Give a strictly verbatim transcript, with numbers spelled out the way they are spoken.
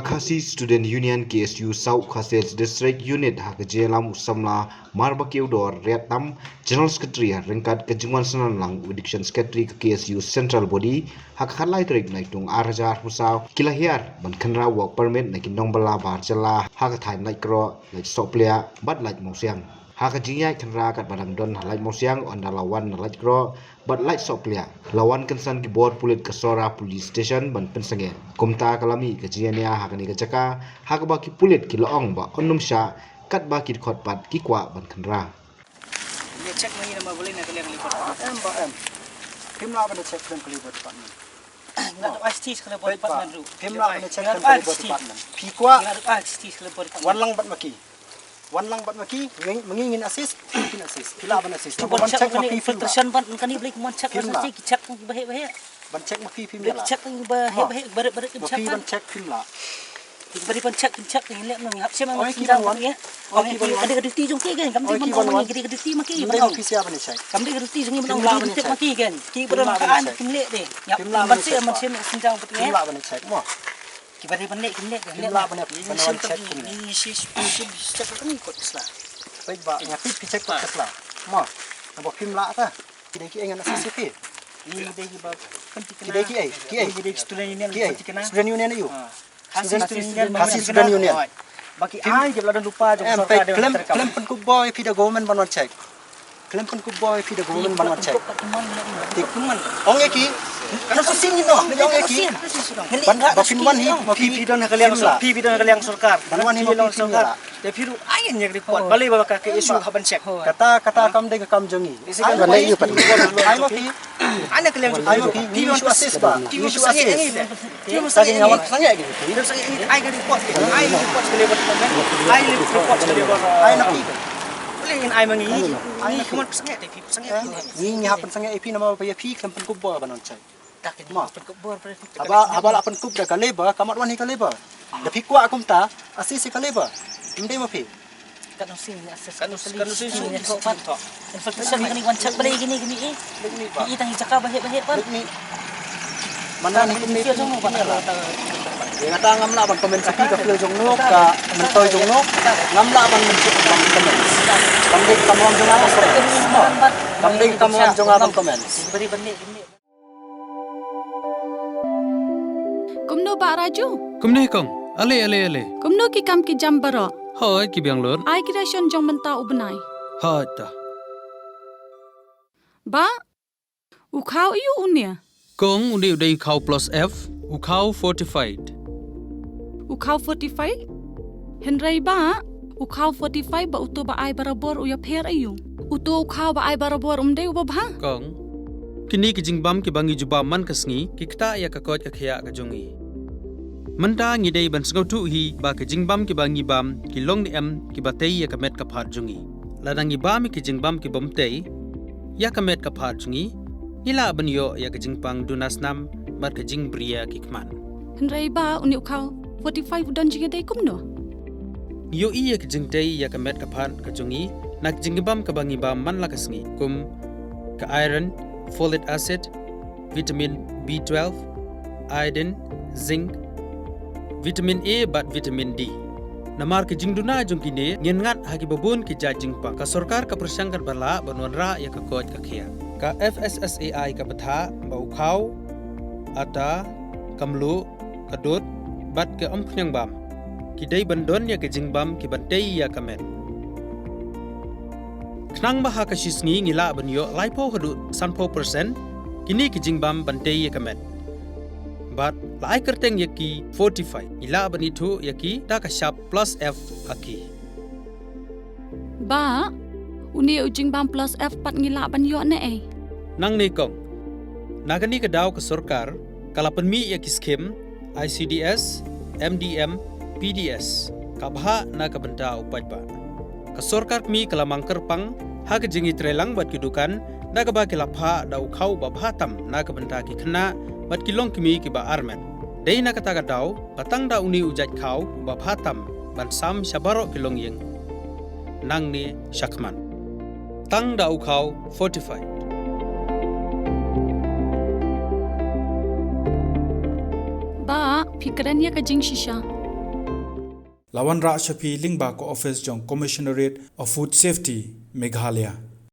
Khasi Student Union K S U South Khasi Hills District Unit ha ka jingïalam u samla Marbakiew Dor Riat Tam, General Secretary, ha ryngkat ka jingwan synran lang u Addiction Secretary ka K S U Central Body, ha ka khatlai tarik Naitung ar hajar arphew saw, ki la hiar ban khynra work permit na ki nongbylla bar jylla ha ka thaiñ Laitkroh, Laitsohpliah bad Laitmawsiang. Ha ka jingïaid khynra katba dang don ha Laitmawsiang, ynda la wan na Laitkroh bad Laitsohpliah, la wan kynsan ki bor pulit ka Sohra Police Station ban pynsangeh. Kumta ka la mih ka jingïania ha kane ka jaka, ha kaba ki pulit ki la ong ba yn ym shah, katba ki dkhot pat ki kwah ban khynra. Em ba em. Phim lah ban da check khlem ka Labour Department. Peit ba, phim lah ban da check khlem ka Labour Department. Phi kwah, wan lang bad ma ki. Wan lang bad ma ki, ngi, ma ngi ngin assist, phi kin assist. Phi lah ban assist. Ban check ma ki phim lah. Ban check ma ki phim lah. Ban check ma ki phim lah. Ban check phim lah. Ki bari ban check, ban check, ngin leh nang hap shem. Oi ki ban wan. Oi ki ban wan. Ka dei ka duty jong ki kan. Kam dei ban wan. Ki dei ka duty ma ki ban wan. Kam dei ka duty jong ki ban wan. Ki dei ka duty ma ki kan. Ki ban wan ka an kim leh de. Ban shem, ban shem sinjang pat. Kim lah ban check mo. Ki bari ban leh kim leh. Kim lah ban check kim leh. Ni shi shi shi check ni kot sla. Peit ba nga peit ki check kot sla. Mo. Nabo kim lah ta. Ki dei ki ai ngan assist phi. Ki dei ki ba. Ki dei ki ai. Ki ai. Ki dei student union. Ki ai. Student union ayu. Khasi Student Union. Khasi Student Union. Ba ki ai jeb la don lypa jong sorkar. Khlem, khlem pynkup bor ïa phi da government ban wan check. Khlem pynkup bor ïa phi da government ban wan check. Ong ïa ki. Kan sa sing no. Ong ïa ki. Ba phin wan hi ma phi, phi don ha ka liang sorkar. Phi don ha ka liang sorkar. Ban wan hi ma phi, phi lah. Te phi ruh ai ïa report. Balei ba ka issue ha ban check. Kata, kata kam dei ka kam jong ngi. Ai ma phi. Ai ma phi. Ai ma phi. Ngi shu assist ba. Ngi shu assist. Sa ki nga wan sangeh ki. Ki dang sangeh ngi ai ka report. Ai report ka Labour Department. Ai report ka Labour. Ai na ki. Boleh in ai ma ngi. Ai na ki. Ngi khmih sangeh te phi sangeh. Ngi ngi hap sangeh ïa phi namar ba ïa phi khlem pynkup bor ban wan check. Ma. Haba, haba la pynkup da ka Labour, ka mat wan hi ka Labour. Da phi kwah kumta, assist hi ka Labour. Ym dei ma phi. Kan u sing ni assist. Kan u, kan u sing ni assist. Infiltration ni wan check balei kine kine eh. Ni tang jaka baheh baheh pat. Ni. Mana ni kine. Ïa kata ngam lah ban comment sa phi ka field jong no, ka myntoi jong no. Ngam lah ban comment. Kam dei kam wan jong nga ban comment. Kam dei kam wan jong nga ban comment. Bari ban ni. Kumno Bah Raju? Kumno hi kong? Ale, ale, ale. Kumno ki kam ki jam baroh? Hooid, ki biang lut. Ai ki ration jong mynta u bnai. Hooid ta. Bah, u khaw aiu une? Kong, une u dei u khaw plus F, u khaw fortified. U khaw fortified? Hynrei bah, u khaw fortified bad uto ba ai barabor u ïapher aiu? Uto u khaw ba ai barabor um dei uba bha? Kong, kine ki jingbam kiba ngi ju bam man ka sngi ki ktah ïa ka koit ka khiah ka jong ngi. Mynta ngi dei ban sngewthuh hi ba ki jingbam kiba ngi bam ki long ne em kiba tei ïa ka met ka phad jong ngi. Lada ngi bam ïa ki jingbam kibym tei ïa ka met ka phad jong ngi, ngi lah ban ïoh ïa ka jingpang duna snam bad ka jingbriew ki khmat. Hynrei bah, une u khaw fortified u don jingïadei kumno? Ngi ïohi ïa ka jingtei ïa ka met ka phad ka jong ngi na ka jingbam kaba ngi bam man la ka sngi, kum ka iron, folic acid, vitamin B twelve, iodine, zinc, vitamin A bad vitamin D. Namar ka jingduna jong kine, ngin ngat ha kiba bun ki jait jingpang. Ka sorkar ka pyrshang katba lah ban wanrah ïa ka koit ka khiah. Ka F S S A I ka batai ba u khaw, ata, ka mluh, ka dud bad ka umphniang bam ki dei ban don ïa ki jingbam kiban tei ïa ka met. Khnang ba ha ka shi sngi ngi lah ban ïoh laiphew haduh sanphew percent kine ki jingbam ban tei ïa ka met. Bad la ai kyrteng ïa ki fortified, ngi lah ban ithuh ïa ki da ka shap plus F ha ki. Bah, une u jingbam plus F pat ngi lah ban ïoh ne ei? Nangne kong, na kane ka daw ka sorkar ka la pynmih ïa ki skim I C D S, M D M, P D S, ka bhah na ka bynta u paidbah. Ka sorkar kmie ka la mang kyrpang ha ka jingïatreilang bad ki dukan da kaba ki la phah da u khaw ba bha tam na ka bynta ki khynnah bad ki longkmie kiba armet. Dei na kata ka daw ba tang da une u jait khaw uba bha tam ban sam sha baroh ki longïing nangne shakhmat. Tang da u khaw fortified. Bah, phi kren ïa ka jingshisha. la wanrah sha phi lyngba ka office jong Commissionerate of Food Safety, Meghalaya.